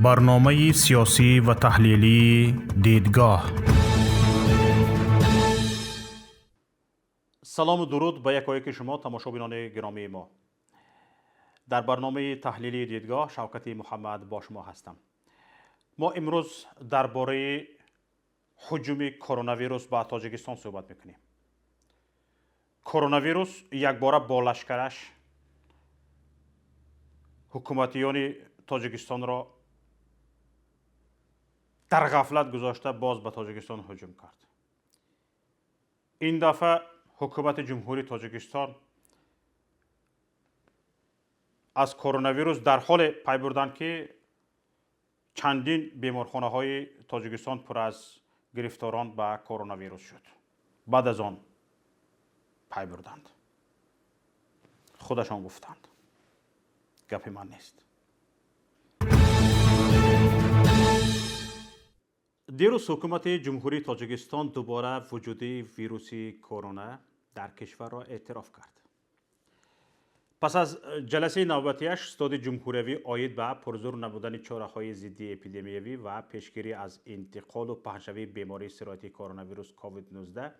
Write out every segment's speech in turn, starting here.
Барномаи сиёсӣ ва таҳлилии «Дидгоҳ». Салому дуруд ба якояки шумо, тамошобинони гиромии мо. Дар барномаи таҳлилии «Дидгоҳ» Шавкати Муҳаммад бо шумо ҳастам. Мо имрӯз дар бораи ҳуҷуми коронавирус ба Тоҷикистон суҳбат мекунем. Коронавирус якбора бо лашкараш ҳукуматиёни Тоҷикистонро дар ғафлат гузошта, боз ба Тоҷикистон ҳуҷум кард. Ин дафъа ҳукумати Ҷумҳурии Тоҷикистон аз коронавирус дар ҳоле пай бурданд, ки чандин беморхонаҳои Тоҷикистон пур аз гирифторон ба коронавирус шуд. Баъд аз он пай бурданд, худашон гуфтанд, гапи ман нест. Дирӯз ҳукумати Ҷумҳурии Тоҷикистон дубора вуҷуди вируси корона дар кишварро эътироф кард. Пас аз ҷаласаи навбатиаш Стоди ҷумҳуриявӣ оид ба пурзур намудани чораҳои зидди эпидемиявӣ ва пешгирӣ аз интиқолу паҳншавии бемории сироятии коронавирус COVID-19,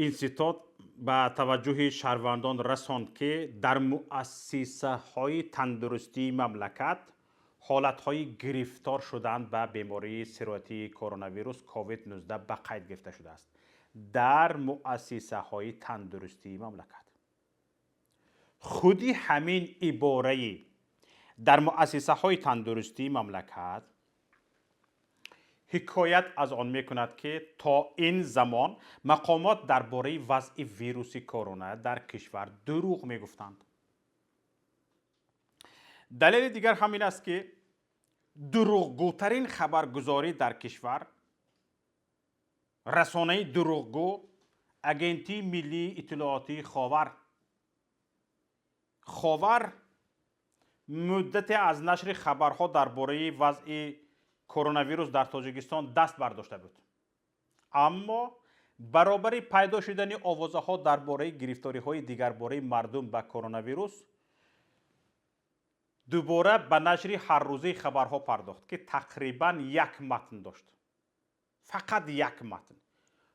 ин ситод ба таваҷҷӯҳи шаҳрвандон расонд, ки дар муассисаҳои тандурустии мамлакат ҳолатҳои гирифтор шудан ба бемории сироятии коронавирус COVID-19 ба қайд гирифта шудааст. Дар муассисаҳои тандурустии мамлакат. Худи ҳамин ибораи «дар муассисаҳои тандурустии мамлакат» ҳикоят аз он мекунад, ки то ин замон мақомот дар бораи вазъи вируси корона дар кишвар дурӯғ мегуфтанд. Далели дигар ҳам ин аст, ки дурӯғгӯтарин хабаргузорӣ дар кишвар, расонаи дурӯғгӯ, Агентии миллии иттилоотии Ховар муддате аз нашри хабарҳо дар бораи вазъи коронавирус дар Тоҷикистон даст бардошта буд, аммо баробари пайдо шудани овозаҳо дар бораи гирифториҳои дигарбораи мардум ба коронавирус дубора ба нашри ҳаррӯзаи хабарҳо пардохт, ки тақрибан як матн дошт, фақат як матн: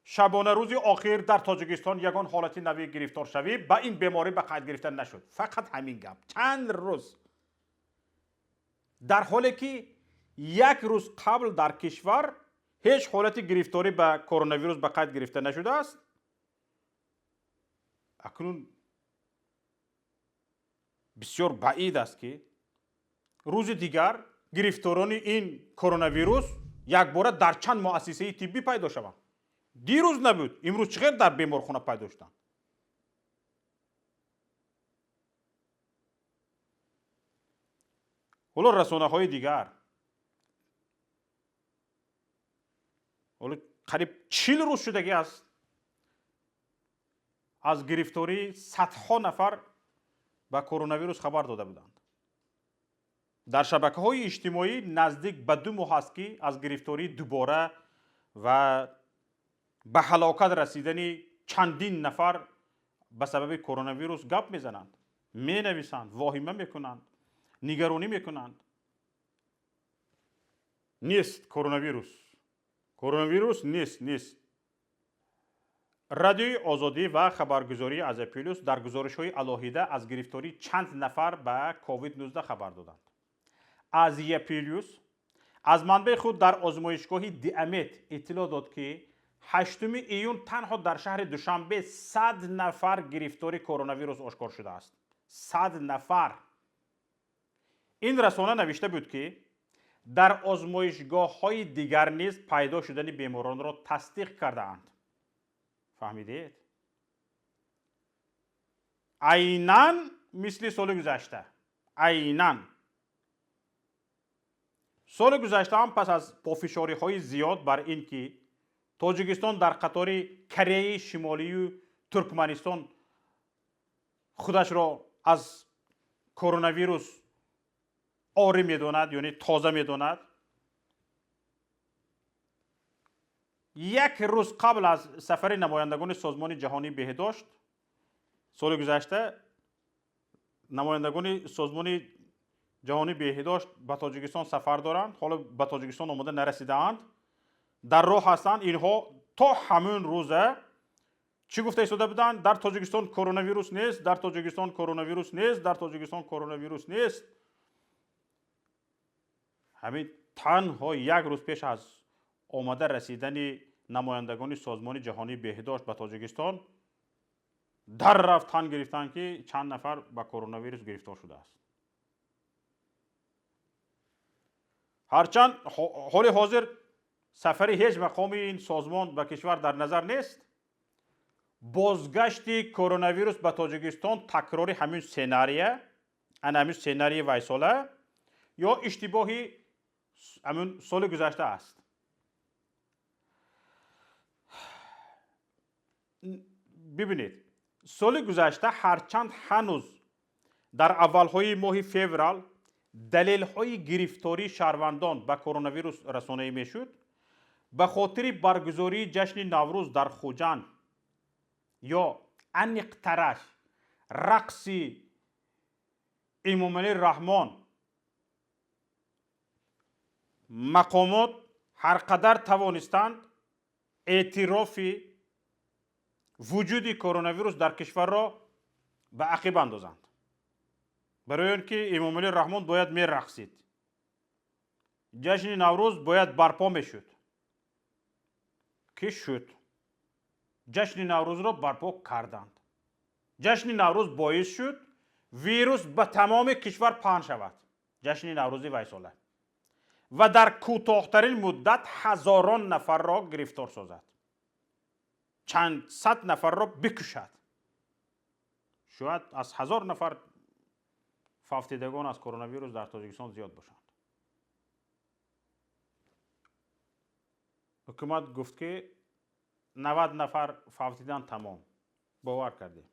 «Шабонарӯзи охир дар Тоҷикистон ягон ҳолати нави гирифторшавӣ ба ин беморӣ ба қайд гирифта нашуд. Фақат ҳамин гап чанд рӯз, дар ҳоле ки як рӯз қабл дар кишвар ҳеҷ ҳолати гирифторӣ ба коронавирус ба қайд гирифта нашудааст. Акнун бисёр баъид аст, ки рӯзи дигар гирифторони ин коронавирус якбора дар чанд муассисаи тиббӣ пайдо шаванд. Дирӯз набуд, имрӯз чӣ хел дар беморхона пайдо шуданд? Ҳоло расонаҳои дигар, ҳоло қариб 40 рӯз шудагӣ аст, аз гирифтории садҳо нафар ба коронавирус хабар дода буданд. Дар шабакаҳои иҷтимоӣ наздик ба 2 моҳ аст, ки аз гирифтории дубора ва ба ҳалокат расидани чандин нафар ба сабаби коронавирус гап мезананд, менависанд, воҳима мекунанд, нигаронӣ мекунанд. Нест коронавирус, коронавирус нест, нест. Радиои Озодӣ ва хабаргузории Азия Плюс дар гузоришҳои алоҳида аз гирифтории чанд нафар ба COVID-19 хабар доданд. Азия Плюс аз манбаи худ дар озмоишгоҳи Диамет иттилоъ дод, ки 8 июн танҳо дар шаҳри Душанбе 100 нафар гирифтори коронавирус ошкор шудааст. 100 нафар. Ин расона навишта буд, ки дар озмоишгоҳҳои дигар низ пайдо шудани беморонро тасдиқ кардаанд. Фаҳмидед? Айнан мисли соли гузашта, айнан соли гузашта ҳам пас аз пофишориҳои зиёд бар ин ки Тоҷикистон дар қатори Кореяи Шимолию Туркманистон худашро аз коронавирус орӣ медонад, яъне тоза медонад, як рӯз қабл аз сафари намояндагони Созмони Ҷаҳонии Беҳдошт соли гузашта, намояндагони Созмони ҷаҳонии беҳдошт ба Тоҷикистон сафар доранд, ҳоло ба Тоҷикистон омода нарасидаанд, дар роҳ ҳастанд. Инҳо то ҳамун рӯза чӣ гуфта истода буданд? Дар Тоҷикистон коронавирус нест, дар Тоҷикистон коронавирус нест, дар Тоҷикистон коронавирус нест. Ҳамин танҳо як рӯз пеш аз омада расидани намояндагони Созмони ҷаҳонии беҳдошт ба Тоҷикистон дар рафт тан гирифтанд, ки чанд нафар ба коронавирус гирифтор шудааст. Ҳарчанд ҳоли ҳозир сафари ҳеҷ мақоми ин созмон ба кишвар дар назар нест, бозгашти коронавирус ба Тоҷикистон такрори ҳамин сценария, ана ҳамин сценарии вайсола ё иштибоҳи ҳамин соли гузашта аст. Бибинед, соли гузашта ҳарчанд ҳанӯз дар аввалҳои моҳи феврал далелҳои гирифтории шаҳрвандон ба коронавирус расонаӣ мешуд, ба хотири баргузории ҷашни Наврӯз дар Хуҷанд ё аниқтараш рақси Эмомалӣ Раҳмон мақомот ҳар қадар тавонистанд эътирофи вуҷуди коронавирус дар кишварро ба ақиб андозанд. Барои он ки Эмомалӣ Раҳмон бояд мерақсид, ҷашни Наврӯз бояд барпо мешуд, ки шуд. Ҷашни Наврӯзро барпо карданд. Ҷашни Наврӯз боис шуд вирус ба тамоми кишвар паҳн шавад. Ҷашни Наврӯзи вайсола ва дар кӯтоҳтарин муддат ҳазорон нафарро гирифтор созад, чанд сад нафарро бикушад. Шояд аз 1000 нафар фавтидагон аз коронавирус дар Тоҷикистон зиёд бошанд. Ҳукумат гуфт, ки 90 нафар фавтидан, тамом. Бовар кардем.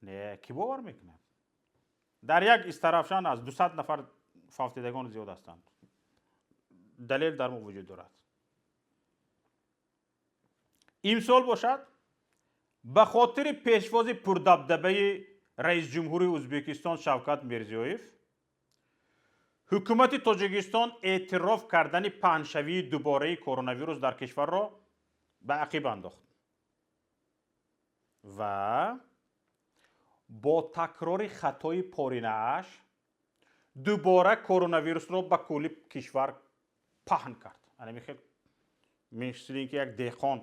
Не, кӣ бовар мекунад? Дар як Истаравшан аз 200 нафар фавтидагон зиёд ҳастанд. Далел дар мо вуҷуд дорад. Имсол бошад, ба хотири пешвози пурдабдабаи раисҷумҳури Ӯзбекистон Шавкат Мирзиёев, ҳукумати Тоҷикистон эътироф кардани паҳншавии дубораи коронавирус дар кишварро ба ақиб андохт ва бо такрори хатои поринааш дубора коронавирусро ба кулли кишвар паҳн кард. Ана михел мисли ин ки як деҳқон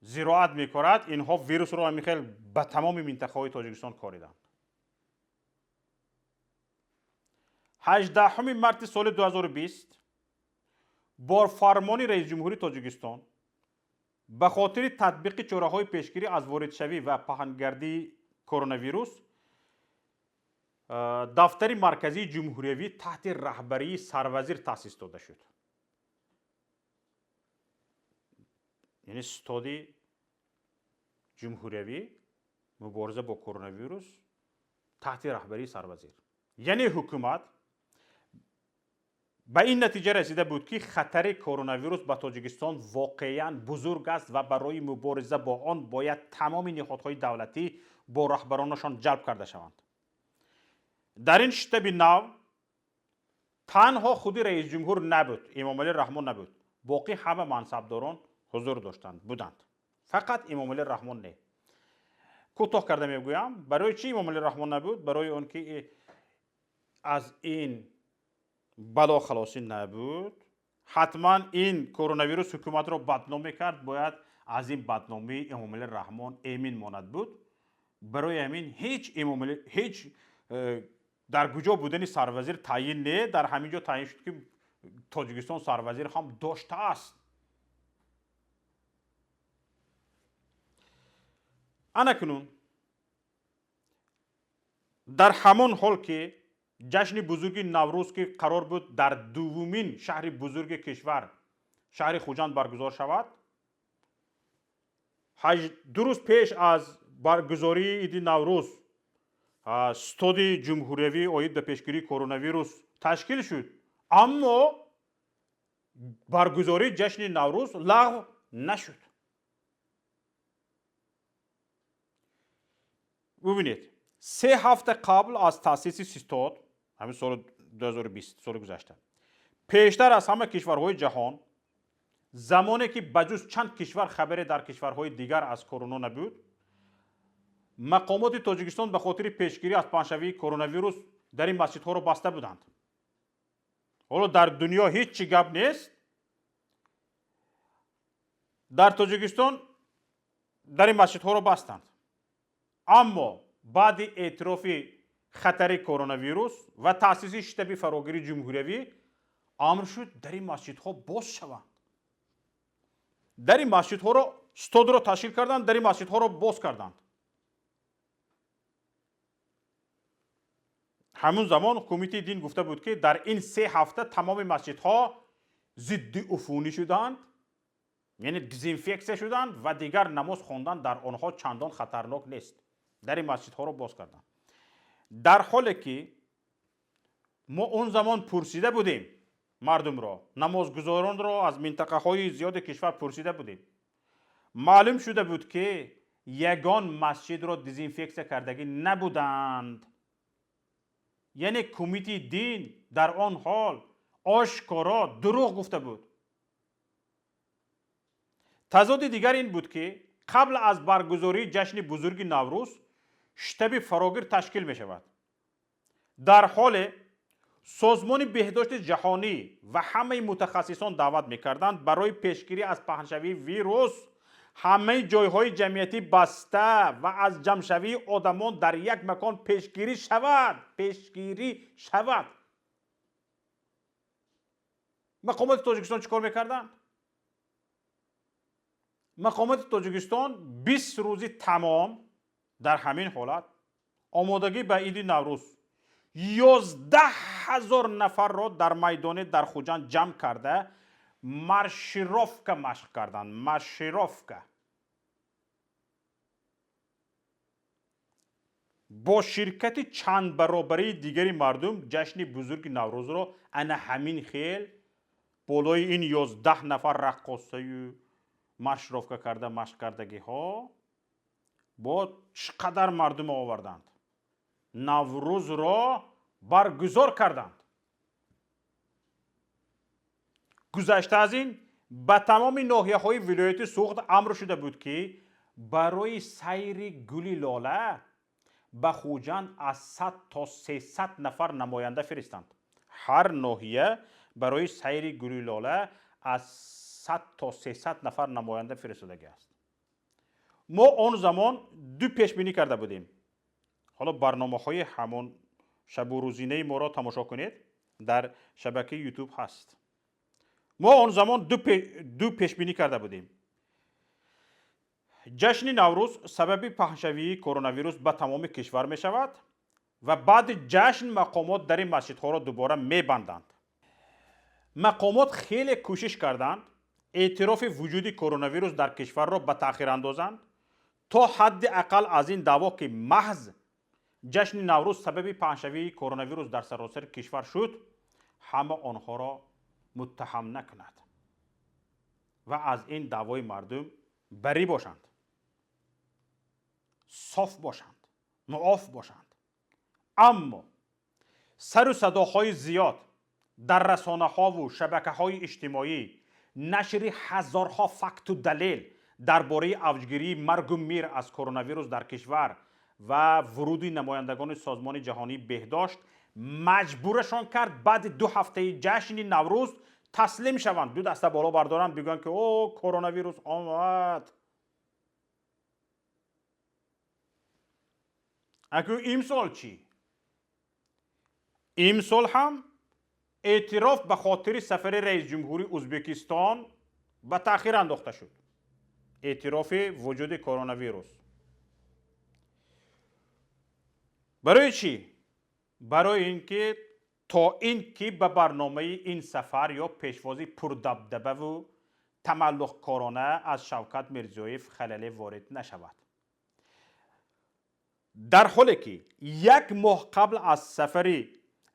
зироат мекорад, инҳо вирусро ҳамин ба тамоми минтақаҳои Тоҷикистон кориданд. 18 марти соли 2020 бо фармони раисҷумҳури Тоҷикистон ба хотири татбиқи чораҳои пешгирӣ аз воридшавӣ ва паҳнгардии коронавирус дафтари марказии ҷумҳуриявӣ таҳти раҳбарии сарвазир таъсис дода шуд. Яъне стоди ҷумҳуриявӣ мубориза бо коронавирус таҳти раҳбарии сарвазир. Яъне ҳукумат ба ин натиҷа расида буд, ки хатари коронавирус ба Тоҷикистон воқеан бузург аст ва барои мубориза бо он бояд тамоми ниҳодҳои давлатӣ бо раҳбаронашон ҷалб карда шаванд. Дар ин штаби нав танҳо худи раисҷумҳур набуд, Эмомалӣ Раҳмон набуд, боқӣ ҳама мансабдорон ҳузур доштанд, буданд. Фақат Эмомалӣ Раҳмон не. Кӯтоҳ карда мегӯям, барои чӣ Эмомалӣ Раҳмон набуд? Барои он ки аз ин бало халосӣ набуд. Ҳатман ин коронавирус ҳукуматро бадном мекард, бояд аз ин бадномии Эмомалӣ Раҳмон эмин монад буд. Барои ҳамин ҳеҷ Эмомалӣ, ҳеҷ дар куҷо будани сарвазир таъйин не, дар ҳамин ҷо таъйин шуд, ки Тоҷикистон сарвазир ҳам доштааст. Анакунун дар ҳамон ҳол ки ҷашни бузурги Наврӯз, ки қарор буд дар дуввумин шаҳри бузурги кишвар, шаҳри Хуҷанд баргузор шавад, 2 рӯз пеш аз баргузории иди Наврӯз стоди ҷумҳуриявӣ оид ба пешгирии коронавирус ташкил шуд, аммо баргузории ҷашни Наврӯз лағв нашуд. Бубинед, 3 ҳафта қабл аз таъсиси штаб, ҳамин соли 2020, соли гузашта, пештар аз ҳама кишварҳои ҷаҳон, замоне ки ба ҷуз чанд кишвар хабаре дар кишварҳои дигар аз корона набуд, мақомоти Тоҷикистон ба хотири пешгирӣ аз паҳншавии коронавирус дар ин масҷидҳоро баста буданд. Ҳоло дар дунё ҳеҷ чӣ гап нест, дар Тоҷикистон дар ин масҷидҳоро бастанд. Аммо баъди эътирофи хатари коронавирус ва таъсиси штаби фарогири ҷумҳуриявӣ амр шуд, дар ин масҷидҳо боз шаванд. Дар ин масҷидҳоро штабро ташкил карданд, дар ин масҷидҳоро боз карданд. Ҳамун замон Кумитаи дин гуфта буд, ки дар ин 3 ҳафта тамоми масҷидҳо зидди уфунӣ шуданд, яъне дезинфексия шуданд ва дигар намоз хондан дар онҳо чандон хатарнок нест. Дар ин масҷидҳоро боз карданд, дар ҳоле ки мо он замон пурсида будем мардумро, намозгузоронро аз минтақаҳои зиёди кишвар пурсида будем. Маълум шуда буд, ки ягон масҷидро дезинфексия кардагӣ набуданд. Яъне Кумитаи дин дар он ҳол ошкоро дурӯғ гуфта буд. Тазоди дигар ин буд, ки қабл аз баргузории ҷашни бузурги Наврӯз штаби фарогир ташкил мешавад, дар ҳоле Созмони беҳдошти ҷаҳонӣ ва ҳамаи мутахассисон даъват мекарданд, барои пешгирӣ аз паҳншавии вирус ҳамаи ҷойҳои ҷамъиятӣ баста ва аз ҷамъшавии одамон дар як макон пешгирӣ шавад, пешгирӣ шавад. Мақомоти Тоҷикистон чӣ кор мекарданд? Мақомоти Тоҷикистон 20 рӯзи тамом дар ҳамин ҳолат омодагӣ ба иди Наврӯз 11 000 нафарро дар майдоне дар Хуҷанд ҷамъ карда, маршировка машқ карданд, маршировка. Бо ширкати чандбаробарии дигари мардум ҷашни бузурги Наврӯзро ана ҳамин хел болои ин 11 нафар раққосаю маршировка карда машқ кардагиҳо бо чӣ қадар мардум оварданд, Наврӯзро баргузор карданд. Гузашта аз ин, ба тамоми ноҳияҳои вилояти Суғд амр шуда буд, ки барои сайри гули лола ба Хуҷанд аз 100 то 300 нафар намоянда фиристанд. Ҳар ноҳия барои сайри гули лола аз 100 то 300 нафар намоянда фиристодагӣ аст. Мо он замон ду пешбинӣ карда будем. Ҳоло барномаҳои ҳамон шабу рӯзинаи моро тамошо кунед, дар шабакаи Ютуб ҳаст. Мо он замон ду пешбинӣ карда будем: ҷашни Наврӯз сабаби паҳншавии коронавирус ба тамоми кишвар мешавад ва баъди ҷашн мақомот дари масҷидҳоро дубора мебанданд. Мақомот хеле кӯшиш карданд, эътирофи вуҷуди коронавирус дар кишварро ба таъхир андозанд, то ҳадди ақал аз ин даъво, ки маҳз ҷашни Наврӯз сабаби паҳншавии коронавирус дар саросари кишвар шуд, ҳама онҳоро муттаҳам накунад ва аз ин даъвои мардум барӣ бошанд, соф бошанд, муоф бошанд. Аммо сару садоҳои зиёд дар расонаҳову шабакаҳои иҷтимоӣ, нашри ҳазорҳо факту далел дар бораи авҷгирии маргу мир аз коронавирус дар кишвар ва вуруди намояндагони Созмони ҷаҳонии беҳдошт маҷбурашон кард, баъди 2 ҳафтаи ҷашни Наврӯз таслим шаванд, ду даста боло бардоранд, бигӯянд, ки о, коронавирус омад. Акун имсол чӣ? Имсол ҳам эътироф ба хотири сафари раисҷумҳури Ӯзбекистон ба таъхир андохта шуд, эътирофи вуҷуди коронавирус. Барои чӣ? Барои ин ки то ин ки ба барномаи ин сафар ё пешвози пурдабдабаву тамаллуқкорона аз Шавкат Мирзиёев халале ворид нашавад, дар ҳоле ки як моҳ қабл аз сафари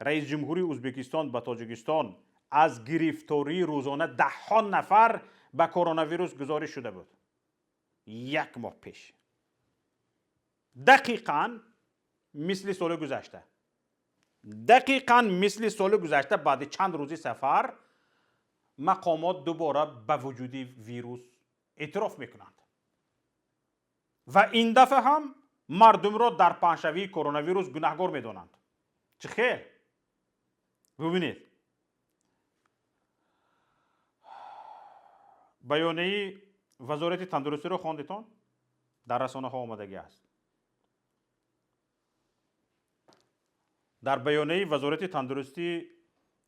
раисҷумҳури Ӯзбекистон ба Тоҷикистон аз гирифтории рӯзона даҳҳо нафар ба коронавирус гузориш шуда буд. Як моҳ пеш дақиқан. Мисли соли гузашта, дақиқан мисли соли гузашта, баъди чанд рӯзи сафар мақомот дубора ба вуҷуди вирус эътироф мекунанд ва ин дафъа ҳам мардумро дар паҳншавии коронавирус гунаҳгор медонанд. Чӣ хел? Бубинед, баёнияи Вазорати тандурустиро хондетон? Дар расонаҳо омадагӣ аст. Дар баёнияи Вазорати тандурустии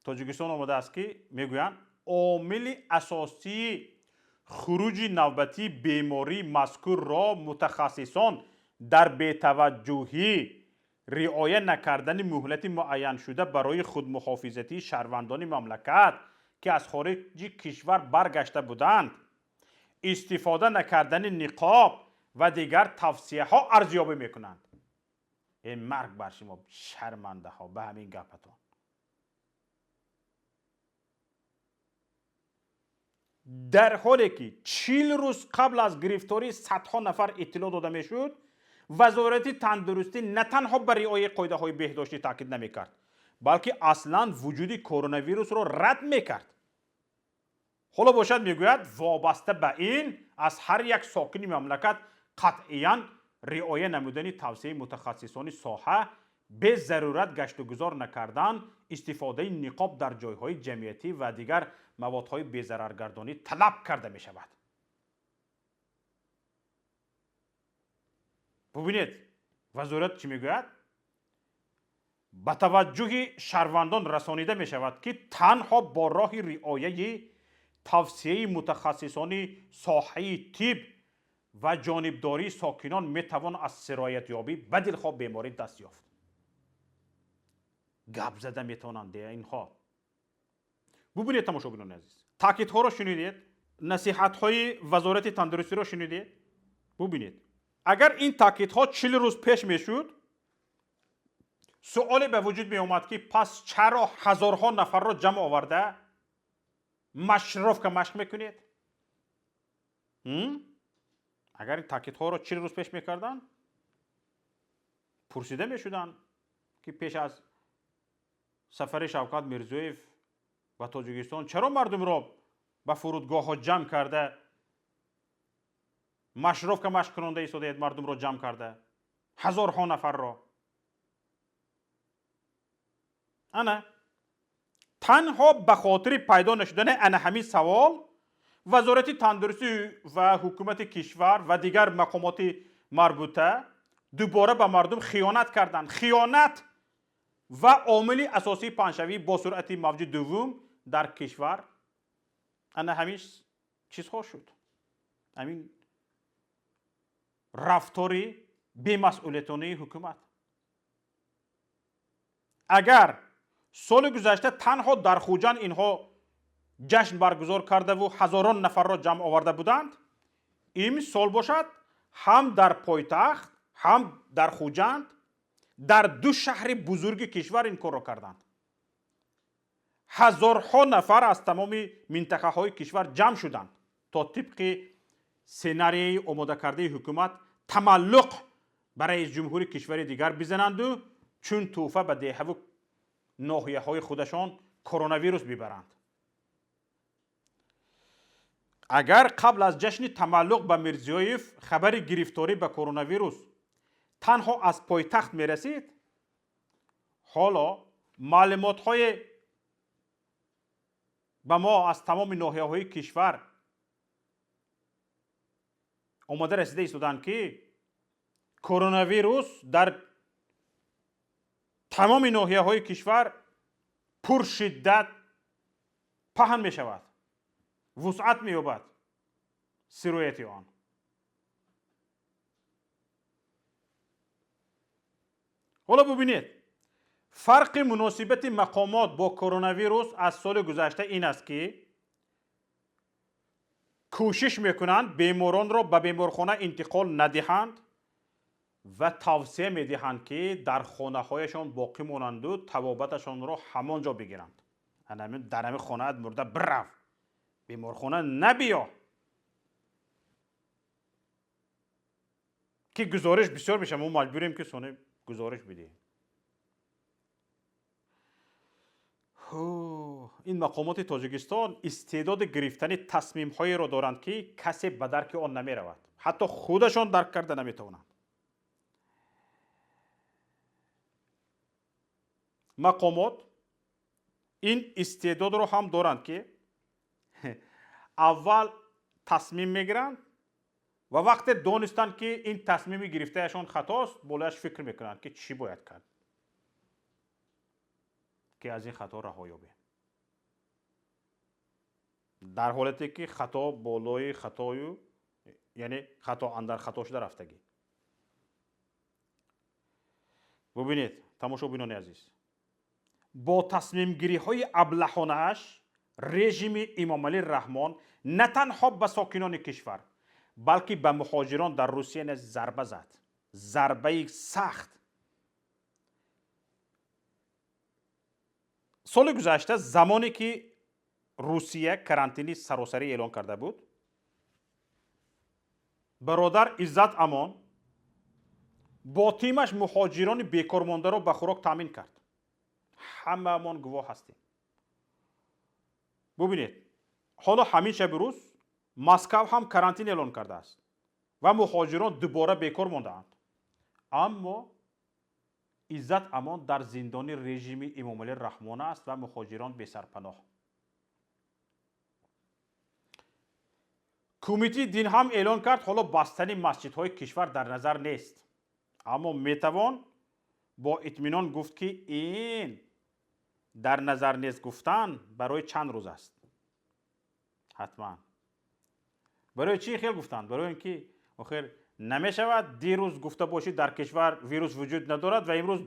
Тоҷикистон омадааст, ки мегӯянд, омили асосии хуруҷи навбатии бемории мазкурро мутахассисон дар бетаваҷҷӯҳӣ, риоя накардани муҳлати муайяншуда барои худмуҳофизатии шаҳрвандони мамлакат, ки аз хориҷи кишвар баргашта буданд, истифода накардани ниқоб ва дигар тавсияҳо арзёбӣ мекунанд. Э, марг бар шумо, шармандаҳо, ба ҳамин гапатон! Дар ҳоле ки 40 рӯз қабл аз гирифтории садҳо нафар иттилоъ дода мешуд, Вазорати тандурустӣ на танҳо ба риояи қоидаҳои беҳдоштӣ таъкид намекард, балки аслан вуҷуди коронавирусро рад мекард. Ҳоло бошад, мегӯяд, вобаста ба ин аз ҳар як сокини мамлакат қатъиян риоя намудани тавсияи мутахассисони соҳа, безарурат гаштугузор накардан, истифодаи ниқоб дар ҷойҳои ҷамъиятӣ ва дигар маводҳои безараргардонӣ талаб карда мешавад. Бубинед, вазорат чӣ мегӯяд? Ба таваҷҷӯҳи шаҳрвандон расонида мешавад, ки танҳо бо роҳи риояи тавсияи мутахассисони соҳаи тиб ва ҷонибдории сокинон метавон аз сироятёбӣ ба дилхоҳ беморӣ даст ёфт. Гап зада метавонанд инҳо. Бубинед, тамошобинони азиз, таъкидҳоро шунидед, насиҳатҳои Вазорати тандурустиро шунидед. Бубинед, агар ин таъкидҳо 40 рӯз пеш мешуд, суоле ба вуҷуд меомад, ки пас чаро ҳазорҳо нафарро ҷамъ оварда маршировка машқ мекунед? Агар ин таъкидҳоро 40 рӯз пеш мекарданд, пурсида мешуданд, ки пеш аз сафари Шавкат Мирзиёев ба Тоҷикистон чаро мардумро ба фурудгоҳҳо ҷамъ карда маршировка машқ кунонда истодаед, мардумро ҷамъ карда ҳазорҳо нафарро? Ана танҳо ба хотири пайдо нашудани ана ҳамин савол Вазорати тандурустӣ ва ҳукумати кишвар ва дигар мақомоти марбута дубора ба мардум хиёнат карданд. Хиёнат ва омили асосии паҳншавии бо суръати мавҷи дуввум дар кишвар ана ҳамин чизҳо шуд, ҳамин рафтори бемасъулиятонаи ҳукумат. Агар соли гузашта танҳо дар Хуҷанд инҳо ҷашн баргузор кардаву ҳазорон нафарро ҷамъ оварда буданд, имсол бошад, ҳам дар пойтахт, ҳам дар Хуҷанд, дар ду шаҳри бузурги кишвар ин корро карданд. Ҳазорҳо нафар аз тамоми минтақаҳои кишвар ҷамъ шуданд, то тибқи сценарияи омодакардаи ҳукумат тамаллуқ ба раисҷумҳури кишвари дигар бизананду чун тӯҳфа ба деҳаву ноҳияҳои худашон коронавирус бибаранд. Агар қабл аз ҷашни тамаллуқ ба Мирзиёев хабари гирифторӣ ба коронавирус танҳо аз пойтахт мерасид, ҳоло маълумотҳое ба мо аз тамоми ноҳияҳои кишвар омода расида истоданд, ки коронавирус дар тамоми ноҳияҳои кишвар пуршиддат паҳн мешавад, вусъат меёбад сирояти он. Ҳоло бубинед, фарқи муносибати мақомот бо коронавирус аз соли гузашта ин аст, ки кӯшиш мекунанд беморонро ба беморхона интиқол надиҳанд ва тавсия медиҳанд, ки дар хонаҳояшон боқӣ монанду табобаташонро ҳамон ҷо бигиранд. Дар ҳамин хонаат мурда бирав, беморхона набиё, ки гузориш бисёр мешавад, мо маҷбурем, ки сони Гузориш бидиҳем. Ин мақомоти Тоҷикистон истеъдоди гирифтани тасмимҳоеро доранд, ки касе ба дарки он намеравад, ҳатто худашон дарк карда наметавонанд. Мақомот ин истеъдодро ҳам доранд, ки аввал тасмим мегиранд ва вақте донистанд, ки ин тасмими гирифтаашон хатост, болояш фикр мекунанд, ки чӣ бояд кард, ки аз ин хато раҳо ёбем. Дар ҳолате ки хато болои хатою, яъне хато андар хато шуда рафтагӣ. Бубинед, тамошобинони азиз, бо тасмимгириҳои аблаҳонааш режими Имомалӣ Раҳмон на танҳо ба сокинони кишвар, балки ба муҳоҷирон дар Русия низ зарба зад, зарбаи сахт. Соли гузашта, замоне ки Русия карантини саросарӣ эълон карда буд, бародар Иззат Амон бо тимаш муҳоҷирони бекормондаро ба хӯрок таъмин кард. Ҳамаамон гувоҳ ҳастем. Бубинед, ҳоло ҳамин шаби рӯз Москав ҳам карантин эълон кардааст ва муҳоҷирон дубора бекор мондаанд. Аммо Иззат Амон дар зиндони режими Имомалӣ Раҳмон аст ва муҳоҷирон бесарпаноҳ. Кумитаи дин ҳам эълон кард, ҳоло бастани масҷидҳои кишвар дар назар нест. Аммо метавон бо итминон гуфт, ки ин дар назар нест гуфтан барои чанд рӯз аст. Ҳатман. Барои чӣ хел гуфтанд? Барои ин ки охир намешавад дирӯз гуфта бошӣ, дар кишвар вирус вуҷуд надорад, ва имрӯз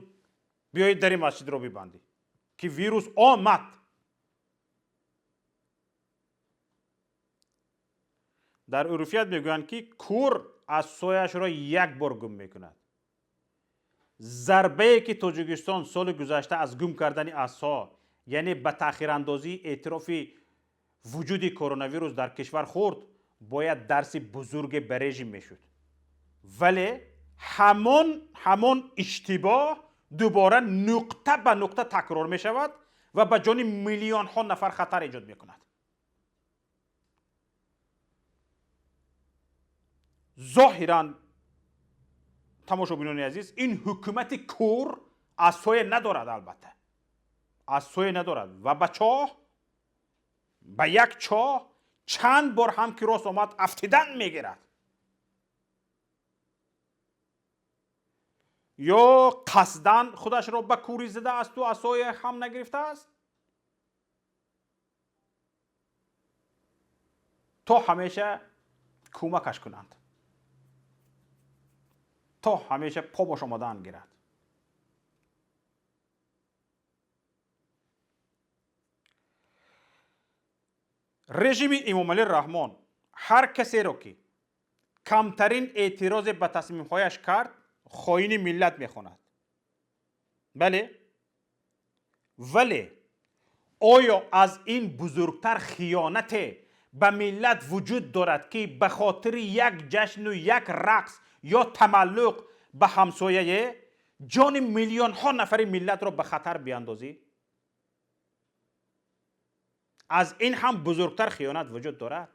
биёед дари масҷидро бибандӣ, ки вирус омад. Дар урфият мегӯянд, ки кур асояшро як бор гум мекунад. Зарбае ки Тоҷикистон соли гузашта аз гум кардани асо, яъне ба таъхирандозии эътирофи вуҷуди коронавирус дар кишвар хӯрд, бояд дарси бузурге ба режим мешуд. Вале ҳамон иштибоҳ дубора нуқта ба нуқта такрор мешавад ва ба ҷони миллионҳо нафар хатар эҷод мекунад. Зоҳиран, тамошобинони азиз, ин ҳукумати кур асое надорад, албатта асое надорад ва ба чоҳ, ба як чоҳ чанд бор ҳам ки рост омад афтидан мегирад. Ё қасдан худашро ба курӣ задаасту асое ҳам нагирифтааст, то ҳамеша кӯмакаш кунанд, то ҳамеша побош омадан гирад. Режими Имомалӣ Раҳмон ҳар касеро, ки камтарин эътирозе ба тасмимҳояш кард, хоини миллат мехонад. Бале, вале оё аз ин бузургтар хиёнате ба миллат вуҷуд дорад, ки ба хотири як ҷашну як рақс ё тамаллуқ ба ҳамсояе ҷони миллионҳо нафари миллатро ба хатар биандозӣ? Аз ин ҳам бузургтар хиёнат вуҷуд дорад?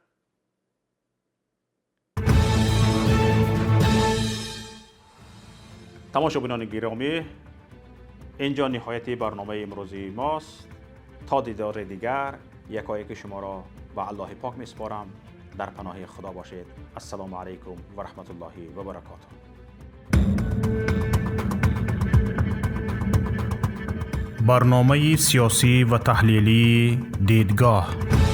Тамошобинони гиромӣ, инҷо ниҳояти барномаи имрӯзии мост. То дидори дигар якояки шуморо ба Аллоҳи пок месупорам. Дар паноҳи Худо бошед. Ассалому алайкум ва раҳматуллоҳи ва баракотуҳ. Барномаи сиёсӣ ва таҳлилии «Дидгоҳ».